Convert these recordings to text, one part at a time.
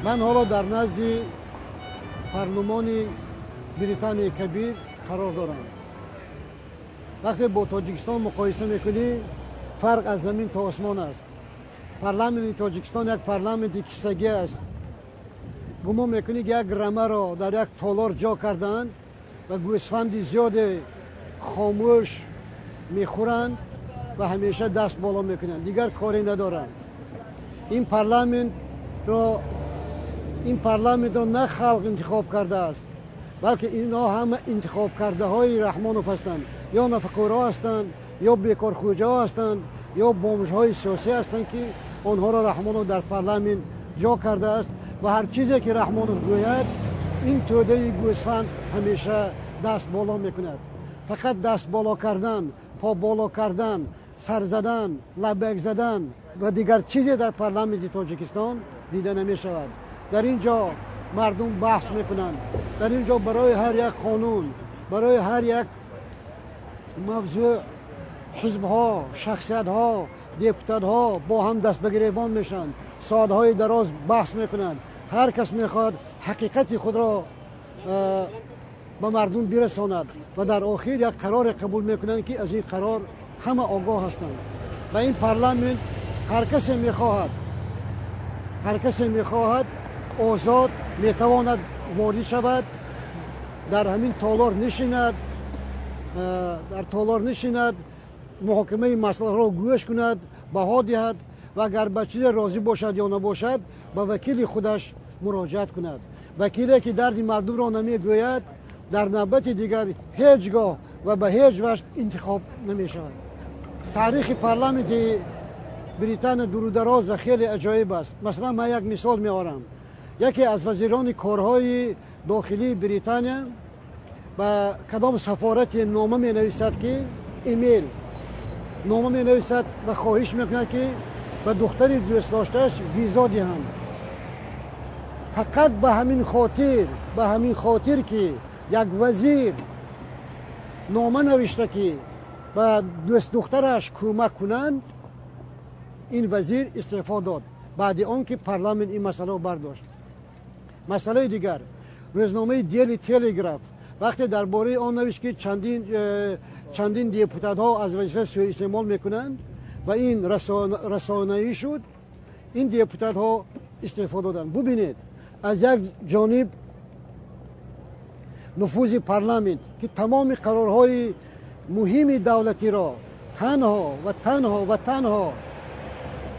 Ман ҳоло дар назди парлумони Британияи Кабир қарор дорам. Вақте бо Тоҷикистон муқоиса мекунӣ, фарқ аз замин то осмон аст. Парламенти Тоҷикистон як парламенти кисагӣ аст. Гумон мекунӣ, ки як рамаро дар як толор ҷо кардаанд ва гӯсфанди зиёде хомӯш мехӯранд ва ҳамеша даст боло мекунанд, дигар коре надоранд. Ин парламентро на халқ интихоб кардааст, балки инҳо ҳама интихобкардаҳои Раҳмонов ҳастанд, ё нафақахӯрҳо ҳастанд, ё бекорхӯҷаҳо ҳастанд, ё бомжҳои сиёсӣ ҳастанд, ки онҳоро Раҳмонов дар парламент ҷо кардааст ва ҳар чизе ки Раҳмонов гӯяд, ин тӯдаи гӯсфанд ҳамеша даст боло мекунад. Фақат даст боло кардан, по боло кардан, сар задан, лаббайк задан ва дигар чизе дар парламенти Тоҷикистон дида намешавад. Дар ин ҷо мардум баҳс мекунанд. Дар ин ҷо барои ҳар як қонун, барои ҳар як мавзӯъ ҳизбҳо, шахсиятҳо, депутатҳо бо ҳам даст ба гиребон мешаванд, соатҳои дароз баҳс мекунанд. Ҳар кас мехоҳад ҳақиқати худро ба мардум бирасонад ва дар охир як қароре қабул мекунанд, ки аз ин қарор ҳама огоҳ ҳастанд. Ва ин парламент ҳар касе мехоҳад озод метавонад ворид шавад, дар ҳамин толор нишинад, муҳокимаи масъалаҳоро гӯш кунад, баҳо диҳад ва агар ба чизе розӣ бошад ё набошад, ба вакили худаш муроҷиат кунад. Вакиле ки дарди мардумро намегӯяд, дар навбати дигар ҳеҷ гоҳ ва ба ҳеҷ ваҷҳ интихоб намешавад. Таърихи парламенти Британия дурудароз ва хеле аҷоиб аст. Масалан, ман як мисол меорам. Яке аз вазирони корҳои дохилии Британия ба кадом сафорати нома менависад, ки имейл нома менависад ва хоҳиш мекунад, ки ба духтари дӯстдоштааш визо диҳанд. Фақат ба ҳамин хотир, ки як вазир нома навишта, ки ба дӯстдухтараш кӯмак кунанд, ин вазир истеъфо дод, баъди он ки парламент ин масъаларо бардошт. Масъалаи дигар: рӯзномаи Дели Телеграф вақте дар бораи он навишт, ки чандин депутатҳо аз вазифа сӯистеъмол мекунанд ва ин расонаӣ шуд, ин депутатҳо истеъфо доданд. Бубинед, аз як ҷониб нуфузи парламент, ки тамоми қарорҳои муҳими давлатиро танҳо ва танҳо ва танҳо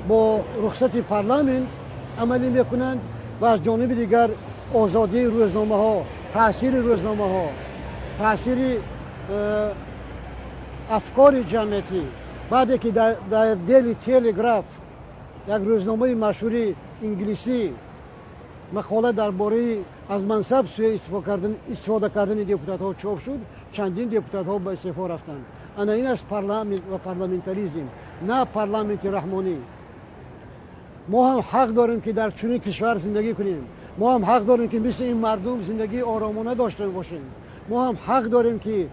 бо рухсати парламент амалӣ мекунанд, ва аз ҷониби дигар озодии рӯзномаҳо, таъсири рӯзномаҳо, таъсири афкори ҷамъиятӣ. Баъде ки дар Дели Телеграф, як рӯзномаи машҳури инглисӣ, мақола дар бораи аз мансаб истифода кардани депутатҳо чоп шуд, чандин депутатҳо ба истеъфо рафтанд. Ана ин аст парламент ва парламентаризм, на парламенти Раҳмонӣ. Мо ҳам ҳақ дорем, ки дар чунин кишвар зиндагӣ кунем. Мо ҳам ҳақ дорем, ки мисли ин мардум зиндагии оромона дошта бошем. Мо ҳам ҳақ дорем, ки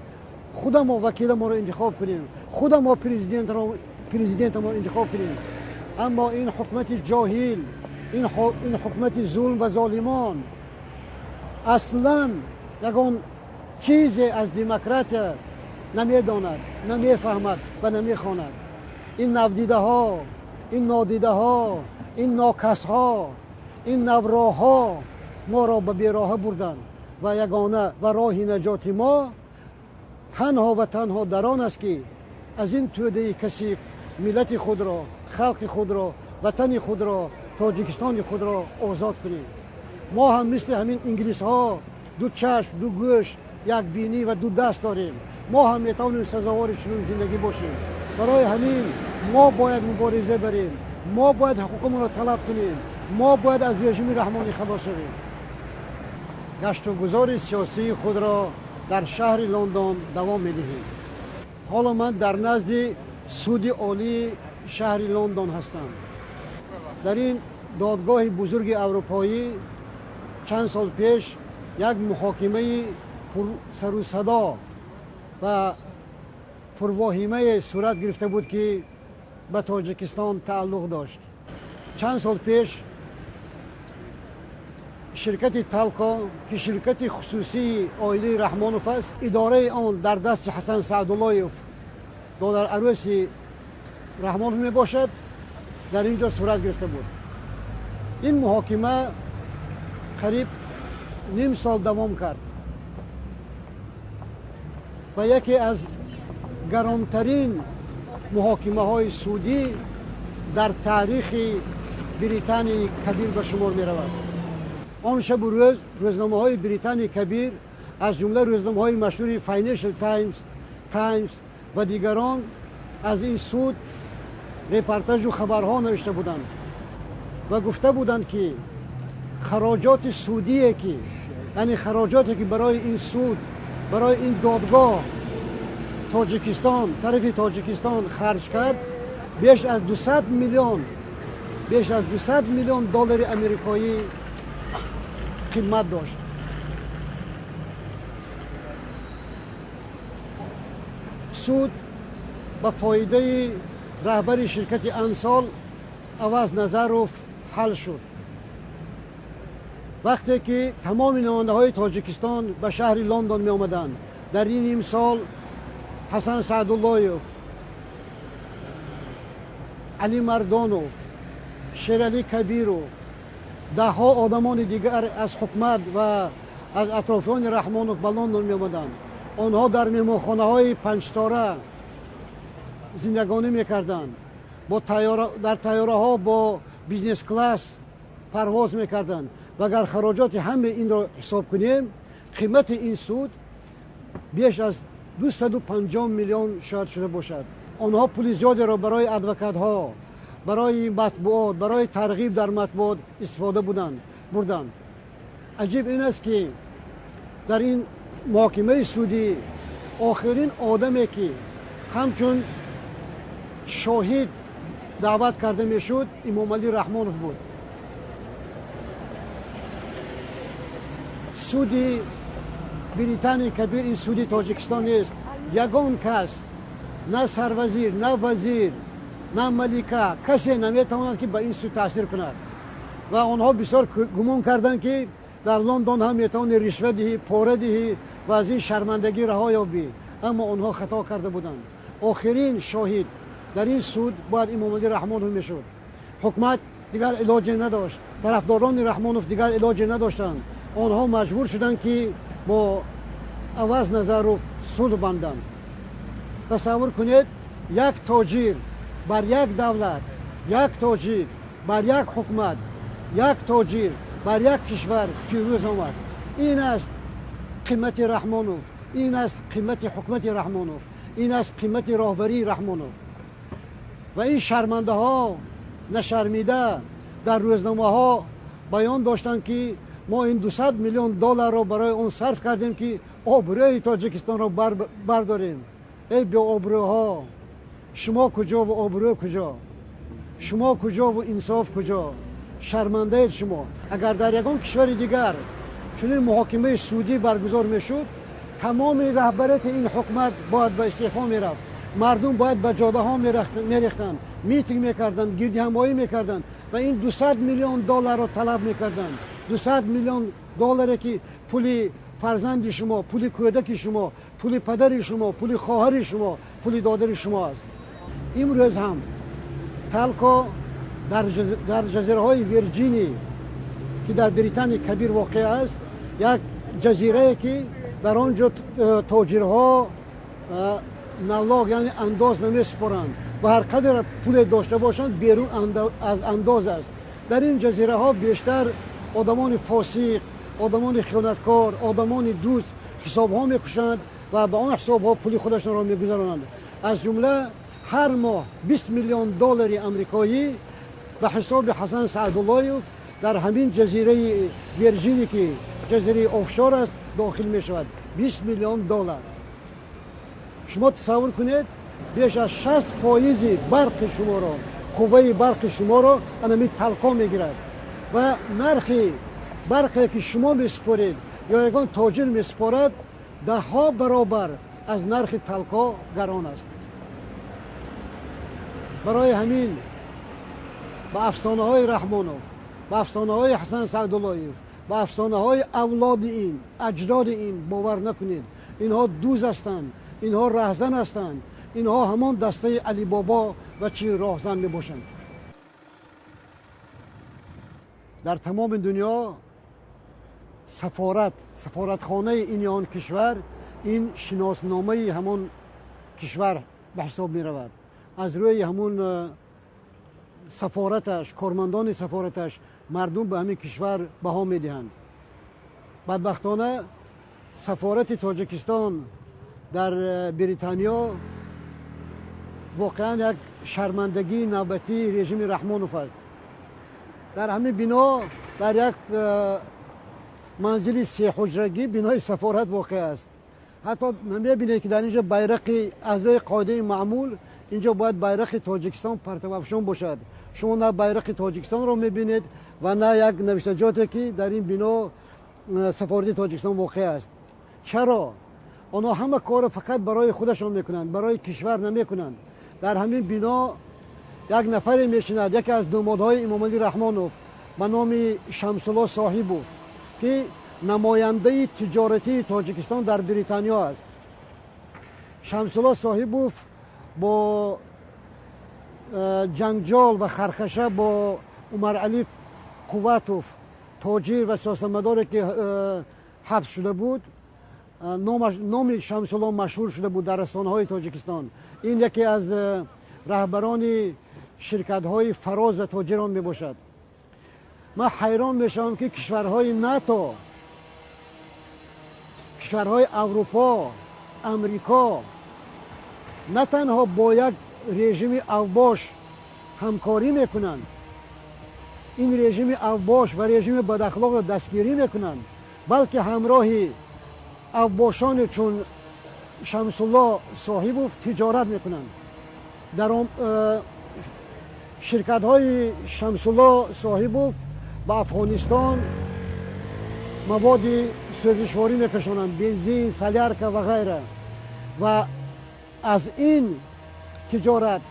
худамо вакиламоро интихоб кунем, худамо президентаморо интихоб кунем. Аммо ин ҳукумати ҷоҳил, ин ҳукумати зулм ва золимон аслан ягон чизе аз демократия намедонад, намефаҳмад ва намехонад. Ин навдидаҳо, ин нодидаҳо, ин нокасҳо, ин навроҳҳо моро ба бероҳа бурданд ва ягона ва роҳи наҷоти мо танҳо ва танҳо дар он аст, ки аз ин тӯдаи касиф миллати худро, халқи худро, ватани худро, Тоҷикистони худро озод кунем. Мо ҳам мисли ҳамин инглисҳо ду чашм, ду гӯш, як бинӣ ва ду даст дорем. Мо ҳам метавонем сазовори чунин зиндагӣ бошем. Барои ҳамин мо бояд мубориза барем, мо бояд ҳуқуқамонро талаб кунем, мо бояд аз режими Раҳмонӣ халос шавем. Гаштугузори сиёсии худро дар шаҳри Лондон давом медиҳем. Ҳоло ман дар назди суди олии шаҳри Лондон ҳастам. Дар ин додгоҳи бузурги аврупоӣ чанд сол пеш як муҳокимаи пурсарусадо ва пурвоҳимае сурат гирифта буд, ки ба Тоҷикистон тааллуқ дошт. Чанд сол пеш Ширкати Талко, ки ширкати хусусии оилаи Раҳмонов аст, идораи он дар дасти Ҳасан Саъдуллоев, додарарӯси Раҳмонов мебошад, дар ин ҷо сурат гирифта буд. Ин муҳокима қариб ним сол давом кард ва яке аз гаронтарин муҳокимаҳои судӣ дар таърихи Британияи Кабир ба шумор меравад. Он шабу рӯз рӯзномаҳои Британияи Кабир, аз ҷумла рӯзномаҳои машҳури Financial Times, Times ва дигарон аз ин суд репортажу хабарҳо навишта буданд ва гуфта буданд, ки хароҷоти судие ки, яъне хароҷоте ки барои ин суд, барои ин додгоҳ Тоҷикистон, тарафи Тоҷикистон харҷ кард, беш аз 200 миллион, беш аз 200 миллион доллари амрикоӣ қимат дошт. Суд ба фоидаи раҳбари ширкати Ансол Аваз Назаров ҳал шуд. Вақте ки тамоми намояндаҳои Тоҷикистон ба шаҳри Лондон меомаданд, дар ин нимсол Ҳасан Саъдуллоев, Али Мардонов, Шералӣ Кабиров, даҳҳо одамони дигар аз ҳукумат ва аз атрофиёни Раҳмонов ба Лондон меомаданд. Онҳо дар меҳмонхонаҳои панҷтора зиндагонӣ мекарданд, дар тайёраҳо бо бизнес-класс парвоз мекарданд. Ва агар хароҷоти ҳамаи инро ҳисоб кунем, қимати ин суд беш аз 250 миллион шояд шуда бошад. Онҳо пули зиёдеро барои адвокатҳо, барои матбуот, барои тарғиб дар матбуот истифода бурданд. Аҷиб ин аст, ки дар ин муҳокимаи судӣ охирин одаме, ки ҳамчун шоҳид даъват карда мешуд, Имомалӣ Раҳмонов буд. Суди Британияи Кабир ин суди Тоҷикистон нест. Ягон кас, на сарвазир, на вазир, на малика, касе наметавонад, ки ба ин суд таъсир кунад. Ва онҳо бисёр гумон карданд, ки дар Лондон ҳам метавонӣ ришва диҳӣ, пора диҳӣ ва аз ин шармандагӣ раҳо ёбӣ, аммо онҳо хато карда буданд. Охирин шоҳид дар ин суд бояд Имомалӣ Раҳмонов мешуд. Ҳукумат дигар илоҷе надошт, тарафдорони Раҳмонов дигар илоҷе надоштанд. Онҳо маҷбур шуданд, ки бо Аваз Назаров сулҳ банданд. Тасаввур кунед, як тоҷир бар як давлат, як тоҷир бар як ҳукумат, як тоҷир бар як кишвар пирӯз омад. Ин аст қимати Раҳмонов, ин аст қимати ҳукумати Раҳмонов, ин аст қимати роҳбарии Раҳмонов. Ва ин шармандаҳо нашармида дар рӯзномаҳо баён доштанд, ки мо ин 200 миллион долларро барои он сарф кардем, ки обрӯи Тоҷикистонро бардорем. Эй беобрӯҳо, шумо куҷо ва обрӯ куҷо? Шумо куҷо ва инсоф куҷо? Шармандаед шумо. Агар дар ягон кишвари дигар чунин муҳокимаи судӣ баргузор мешуд, тамоми раҳбарияти ин ҳукумат бояд ба истеъфо мерафт, мардум бояд ба ҷодаҳо мерехтанд, митинг мекарданд, гирдиҳамоӣ мекарданд ва ин 200 миллион долларро талаб мекарданд. 200 миллион долларе, ки пули фарзанди шумо, пули кӯдаки шумо, пули падари шумо, пули хоҳари шумо, пули додари шумо аст. Имрӯз ҳам Талко дар ҷазираҳои Вирҷинӣ, ки дар Британияи Кабир воқеъ аст, як ҷазирае, ки дар он ҷо тоҷирҳо налог, яъне андоз намесупоранд ва ҳар қадар пуле дошта бошанд, берун аз андоз аст. Дар ин ҷазираҳо бештар одамони фосиқ, одамони хиёнаткор, одамони дӯст ҳисобҳо мекушанд ва ба он ҳисобҳо пули худашонро мегузаронанд. Аз ҷумла ҳар моҳ 20 миллион доллари амрикоӣ ба ҳисоби Ҳасан Саъдуллоев дар ҳамин ҷазираи Вирҷинӣ, ки ҷазираи офшор аст, дохил мешавад. 20 миллион доллар. Шумо тасаввур кунед, беш аз 60 фоизи барқи шуморо, қувваи барқи шуморо анами Талко мегирад ва нархи барқе, ки шумо месупоред ё ягон тоҷир месупорад, даҳҳо баробар аз нархи Талко гарон аст. Барои ҳамин ба афсонаҳои Раҳмонов, ба афсонаҳои Ҳасан Саъдуллоев Ба афсонаҳои авлоди ин, аҷдоди ин бовар накунед. Инҳо дузд ҳастанд, инҳо раҳзан ҳастанд, инҳо ҳамон дастаи Алибобо ва чӣ роҳзан мебошанд. Дар тамоми дунё сафорат, сафоратхонаи ин ё он кишвар ин шиносномаи ҳамон кишвар ба ҳисоб меравад. Аз рӯи ҳамон сафораташ, кормандони сафораташ мардум ба ҳамин кишвар баҳо медиҳанд. Бадбахтона, сафорати Тоҷикистон дар Британиё воқеан як шармандагии навбатии режими Раҳмонов аст. Дар ҳамин бино, дар як манзили сеҳуҷрагӣ бинои сафорат воқеъ аст. Ҳатто намебинед, ки дар инҷо байрақи, аз рӯи қоидаи маъмул инҷо бояд байрақи Тоҷикистон партавафшон бошад. Шумо на байрақи Тоҷикистонро мебинед ва на як навиштаҷоте, ки дар ин бино сафорати Тоҷикистон воқеъ аст. Чаро онҳо ҳама корро фақат барои худашон мекунанд, барои кишвар намекунанд? Дар ҳамин бино як нафаре мешинад, яке аз думодҳои Эмомалӣ Раҳмонов ба номи Шамсулло Соҳибов, ки намояндаи тиҷоратии Тоҷикистон дар Британиё аст. Шамсулло Соҳибов бо ҷанҷол ва хархаша бо Умаралӣ Қувватов, тоҷир ва сиёсатмадоре, ки ҳабс шуда буд, номи Шамсулло машҳур шуда буд дар расонаҳои Тоҷикистон. Ин яке аз раҳбарони ширкатҳои Фароз ва тоҷирон мебошад. Ман ҳайрон мешавам, ки кишварҳои НАТО, кишварҳои Аврупо, Амрико на танҳо бо як режими авбош ҳамкорӣ мекунанд, ин режими авбош ва режими бадахлоқро дастгирӣ мекунанд, балки ҳамроҳи авбошоне чун Шамсулло Соҳибов тиҷорат мекунанд. Дар ширкатҳои Шамсулло Соҳибов ба Афғонистон маводи сӯзишворӣ мекашонанд, бензин, солярка ва ғайра, ва аз ин тиҷорат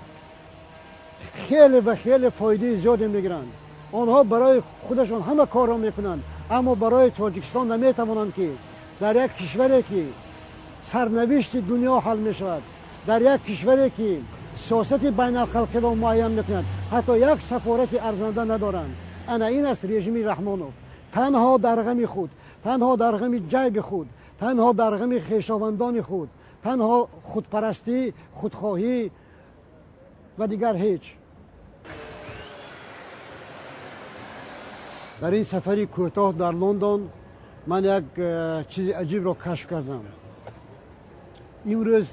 хеле ва хеле фоидаи зиёде мегиранд. Онҳо барои худашон ҳама корро мекунанд, аммо барои Тоҷикистон наметавонанд, ки дар як кишваре, ки сарнавишти дунё ҳал мешавад, дар як кишваре, ки сиёсати байналхалқиро муайян мекунад, ҳатто як сафорати арзанда надоранд. Ана ин аст режими Раҳмонов: танҳо дар ғами худ, танҳо дар ғами ҷайби худ, танҳо дар ғами хешовандони худ, танҳо худпарастӣ, худхоҳӣ ва дигар ҳеҷ. Дар ин сафари кӯтоҳ дар Лондон ман як чизи аҷибро кашф кардам. Имрӯз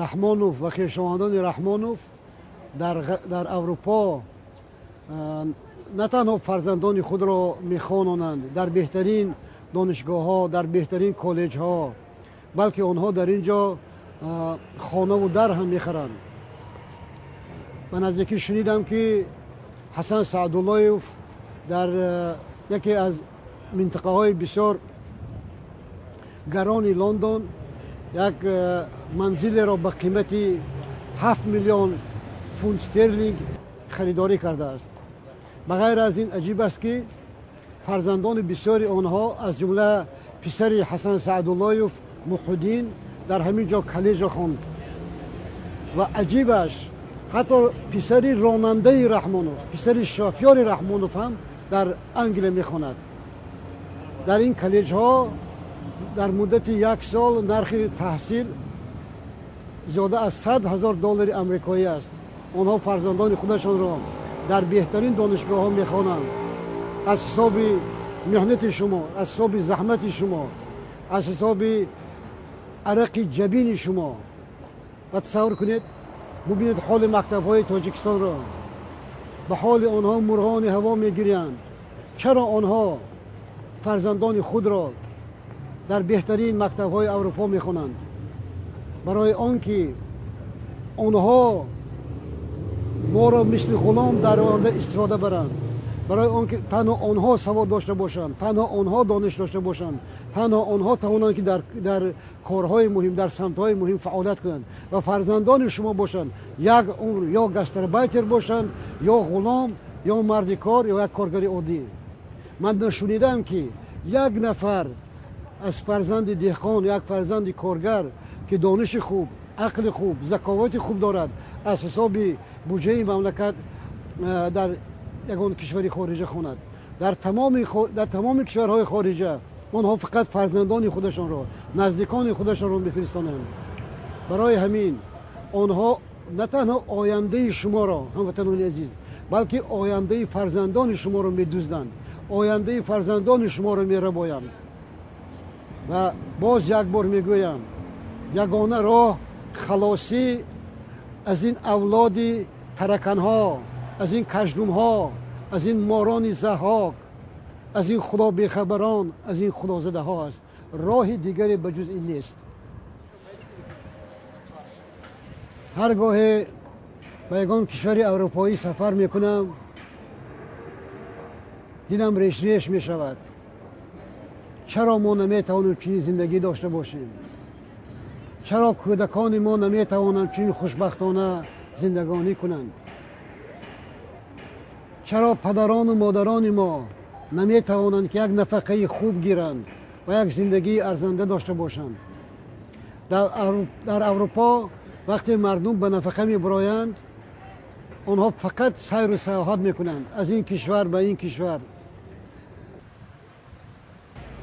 Раҳмонов ва хешовандони Раҳмонов дар Аврупо на танҳо фарзандони худро мехононанд дар беҳтарин донишгоҳҳо, дар беҳтарин коллеҷҳо, балки онҳо дар ин ҷо хонаву дар ҳам мехаранд. Ба наздикӣ шунидам, ки Ҳасан Саъдуллоев дар яке аз минтақаҳои бисёр гарони Лондон як манзилеро ба қимати 7 миллион фунт стерлинг харидорӣ кардааст. Ба ғайр аз ин, аҷиб аст, ки фарзандони бисёри онҳо, аз ҷумла писари Ҳасан Саъдуллоев Муҳуддин, дар ҳамин ҷо коллеҷро хонд. Ва аҷибаш, ҳатто писари ронандаи Раҳмонов, писари шофёри Раҳмонов ҳам дар Англия мехонад. Дар ин коллеҷҳо дар муддати як сол нархи таҳсил зиёда аз 100 000 доллари амрикоӣ аст. Онҳо фарзандони худашонро дар беҳтарин донишгоҳҳо мехонанд аз ҳисоби меҳнати шумо, аз ҳисоби заҳмати шумо, аз ҳисоби арақи ҷабини шумо. Ва тасаввур кунед, бубинед ҳоли мактабҳои Тоҷикистонро. Ба ҳоли онҳо мурғони ҳаво мегирянд. Чаро онҳо фарзандони худро дар беҳтарин мактабҳои Аврупо мехонанд? Барои он ки онҳо моро мисли ғулом дар оянда истифода баранд, барои он ки танҳо онҳо савод дошта бошанд, танҳо онҳо дониш дошта бошанд, танҳо онҳо тавонанд, ки дар корҳои муҳим, дар самтҳои муҳим фаъолият кунанд ва фарзандони шумо бошанд, як умр ё гастарбайтер бошанд, ё ғулом, ё марди кор, ё як коргари оддӣ. Ман нашунидам, ки як нафар аз фарзанди деҳқон, як фарзанди коргар, ки дониши хуб, ақли хуб, заковати хуб дорад, аз ҳисоби буҷаи мамлакат дар ягон кишвари хориҷа хонад. Дар тамоми кишварҳои хориҷа онҳо фақат фарзандони худашонро, наздикони худашонро мефиристонанд. Барои ҳамин онҳо на танҳо ояндаи шуморо, ҳамватанони азиз, балки ояндаи фарзандони шуморо медузданд, ояндаи фарзандони шуморо мерабоянд. Ва боз як бор мегӯям, ягона роҳ халосӣ аз ин авлоди тараканҳо, аз ин каждумҳо, аз ин морони заҳҳок, аз ин худо бехабарон, аз ин худозадаҳо аст. Роҳи дигаре ба ҷуз ин нест. Ҳар гоҳе ба ягон кишвари аврупоӣ сафар мекунам, дилам решреш мешавад. Чаро мо наметавонем чунин зиндагӣ дошта бошем? Чаро кӯдакони мо наметавонанд чунин хушбахтона зиндагонӣ кунанд? Чаро падарону модарони мо наметавонанд, ки як нафақаи хуб гиранд ва як зиндагии арзанда дошта бошанд? Дар Аврупо вақте мардум ба нафақа мебароянд, онҳо фақат сайру сайёҳат мекунанд аз ин кишвар ба ин кишвар.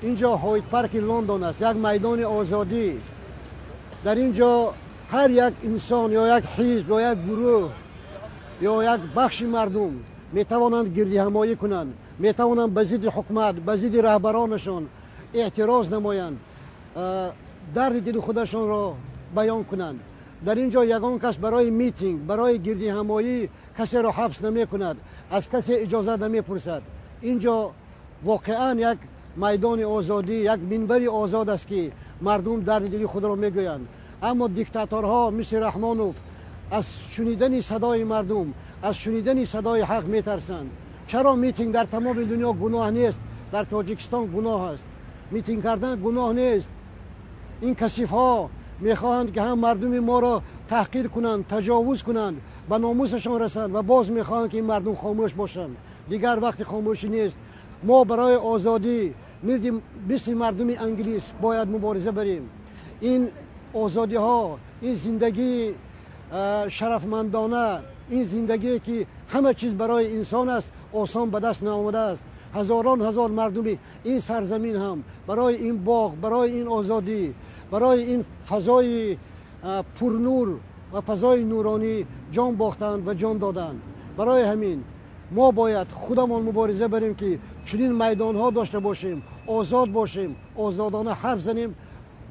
Инҷо Ҳойд парки Лондон аст, як майдони озодӣ. Дар ин ҷо ҳар як инсон ё як ҳизб ё як гурӯҳ ё як бахши мардум метавонанд гирдиҳамоӣ кунанд, метавонанд ба зидди ҳукумат, ба зидди раҳбаронашон эътироз намоянд, дарди дили худашонро баён кунанд. Дар ин ҷо ягон кас барои митинг, барои гирдиҳамоӣ касеро ҳабс намекунад, аз касе иҷозат намепурсад. Ин ҷо воқеан як майдони озодӣ, як минбари озод аст, ки мардум дарди дили худро мегӯянд. Аммо диктаторҳо мисли Раҳмонов аз шунидани садои мардум, аз шунидани садои ҳақ метарсанд. Чаро митинг дар тамоми дунё гуноҳ нест, дар Тоҷикистон гуноҳ аст? Митинг кардан гуноҳ нест. Ин касифҳо мехоҳанд, ки ҳам мардуми моро таҳқир кунанд, таҷовуз кунанд, ба номусашон расанд ва боз мехоҳанд, ки ин мардум хомӯш бошанд. Дигар вақти хомӯшӣ нест. Мо барои озодӣ мисли мардуми англис бояд мубориза барем. Ин озодиҳо, ин зиндагии шарафмандона, ин зиндагие, ки ҳама чиз барои инсон аст, осон ба даст наомадааст. Ҳазорон ҳазор мардуми ин сарзамин ҳам барои ин боғ, барои ин озодӣ, барои ин фазои пурнур ва фазои нуронӣ ҷон бохтанд ва ҷон доданд. Барои ҳамин мо бояд худамон мубориза барем, ки чунин майдонҳо дошта бошем, озод бошем, озодона ҳарф занем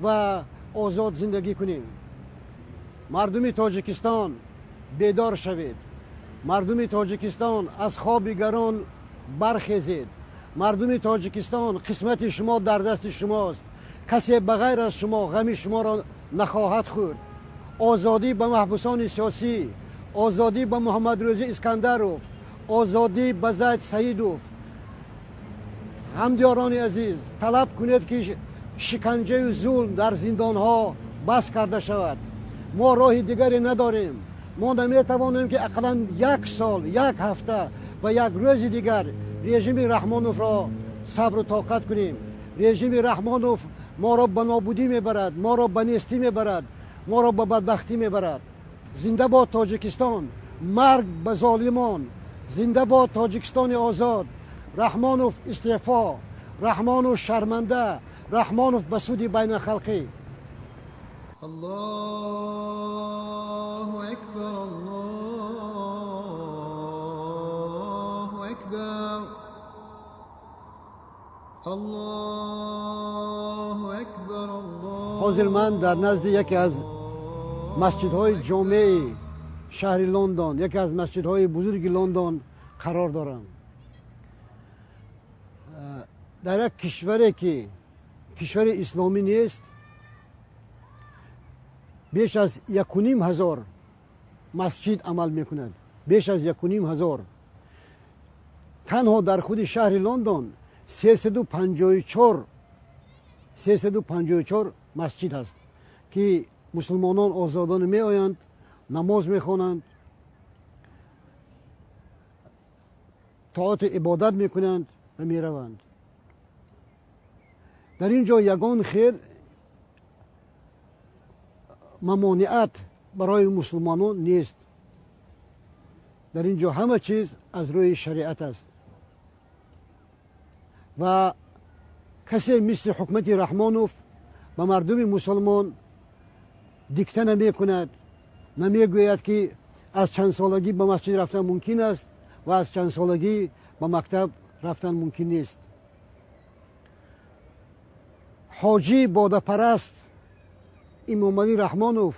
ва озод зиндагӣ кунем. Мардуми Тоҷикистон, бедор шавед. Мардуми Тоҷикистон, аз хоби гарон бархезед. Мардуми Тоҷикистон, қисмати шумо дар дасти шумост. Касе ба ғайр аз шумо ғами шуморо нахоҳад хӯрд. Озодӣ ба маҳбусони сиёсӣ, озодӣ ба Муҳаммадрӯзӣ Искандаров, озодӣ ба Зайд Саидов. Ҳамдиёрони азиз, талаб кунед, ки шиканҷаю зулм дар зиндонҳо бас карда шавад. Мо роҳи дигаре надорем. Мо наметавонем, ки ақаллан як сол, як ҳафта ва як рӯзи дигар режими Раҳмоновро сабру тоқат кунем. Режими Раҳмонов моро ба нобудӣ мебарад, моро ба нестӣ мебарад, моро ба бадбахтӣ мебарад. Зинда бод Тоҷикистон, марг ба золимон, зинда бод Тоҷикистони озод. Раҳмонов истеъфо, Раҳмонов шарманда, Раҳмонов ба суди байналхалқӣ. الله أكبر، الله أكبر، الله أكبر، الله Ҳозир ман дар назди яке аз масҷидҳои ҷомеи шаҳри Лондон, яке аз масҷидҳои бузурги Лондон қарор дорам. Дар як кишваре, ки кишвари исломӣ нест, беш аз 1500 масҷид амал мекунад, беш аз 1500. Танҳо дар худи шаҳри Лондон 354 масҷид ҳаст, ки мусулмонон озодона меоянд, намоз мехонанд, тоату ибодат мекунанд. ва мераванд. Дар ин ҷо ягон хел мамониат барои мусулмонон нест. Дар ин ҷо ҳама чиз аз рӯи шариат аст ва касе мисли ҳукумати Раҳмонов ба мардуми мусулмон дикта намекунад, намегӯяд, ки аз чанд солагӣ ба масҷид рафтан мумкин аст ва аз чанд солагӣ ба мактаб рафтан мумкин нест. Ҳоҷӣ бодапараст Имомалӣ Раҳмонов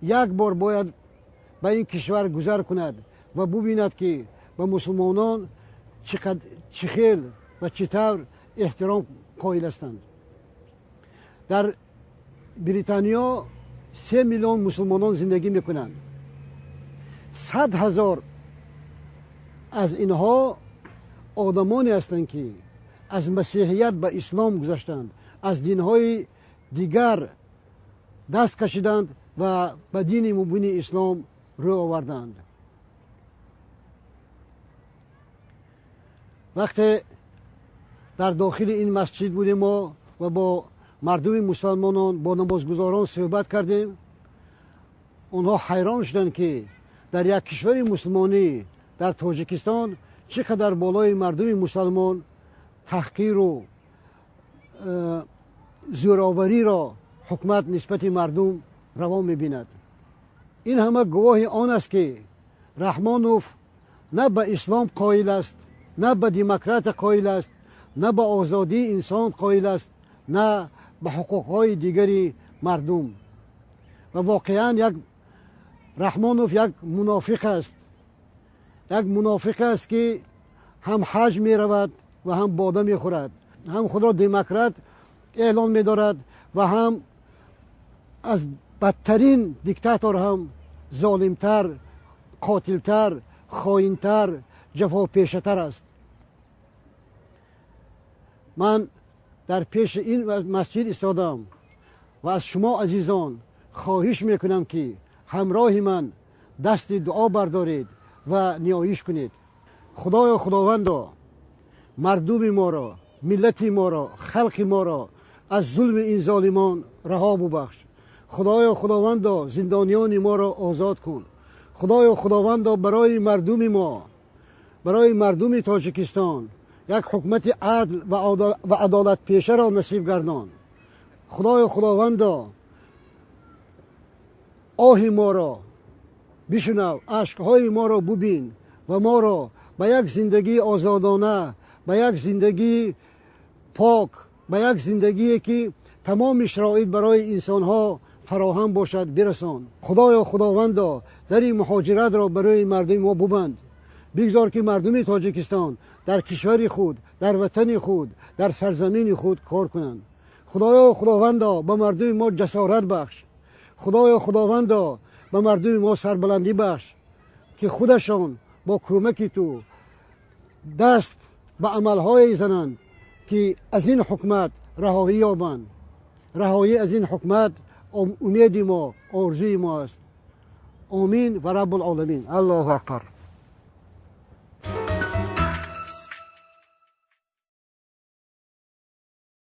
як бор бояд ба ин кишвар гузар кунад ва бубинад, ки ба мусулмонон чӣ хел ва чӣ тавр эҳтиром қоил ҳастанд. Дар Британиё 3 миллион мусулмонон зиндагӣ мекунанд. 100 000 аз инҳо одамоне ҳастанд, ки аз масеҳият ба ислом гузаштанд, аз динҳои дигар даст кашиданд ва ба дини мубини ислом рӯ оварданд. Вақте дар дохили ин масҷид будем мо ва бо мардуми мусалмонон, бо намозгузорон суҳбат кардем, онҳо ҳайрон шуданд, ки дар як кишвари мусулмонӣ, дар Тоҷикистон, чӣ қадар болои мардуми мусалмон таҳқиру зӯровариро ҳукумат нисбати мардум раво мебинад. Ин ҳама гувоҳи он аст, ки Раҳмонов на ба ислом қоил аст, на ба демократия қоил аст, на ба озодии инсон қоил аст, на ба ҳуқуқҳои дигари мардум. Ва воқеан як Раҳмонов як мунофиқ аст, як мунофиқ аст, ки ҳам ҳаҷ меравад ва ҳам бода мехӯрад, ҳам худро демократ эълон медорад ва ҳам аз бадтарин диктатор ҳам золимтар, қотилтар, хоинтар, ҷафопешатар аст. Ман дар пеши ин масҷид истодам ва аз шумо азизон хоҳиш мекунам, ки ҳамроҳи ман дасти дуо бардоред ва ниёиш кунед. Худоё Худовандо, мардуми моро, миллати моро, халқи моро аз зулми ин золимон раҳо бубахш. Худоё Худовандо, зиндониёни моро озод кун. Худоё Худовандо, барои мардуми мо, барои мардуми Тоҷикистон як ҳукумати адл ва адолатпешаро насиб гардон. Худоё Худовандо, оҳи моро бишунав, ашкҳои моро бубин ва моро ба як зиндагии озодона, ба як зиндагии пок, ба як зиндагие, ки тамоми шароит барои инсонҳо фароҳам бошад, бирасон. Худоё Худовандо, дари муҳоҷиратро барои мардуми мо бубанд. Бигзор, ки мардуми Тоҷикистон дар кишвари худ, дар ватани худ, дар сарзамини худ кор кунанд. Худоё Худовандо, ба мардуми мо ҷасорат бахш. Худоё Худовандо, ба мардуми мо сарбаландӣ бахш, ки худашон бо кӯмаки ту даст ба амалҳое зананд, ки аз ин ҳукумат раҳоӣ ёбанд. Раҳоӣ аз ин ҳукумат умеди мо, орзуи мо аст. Омин ва Раббулоламин. Аллоҳу акбар.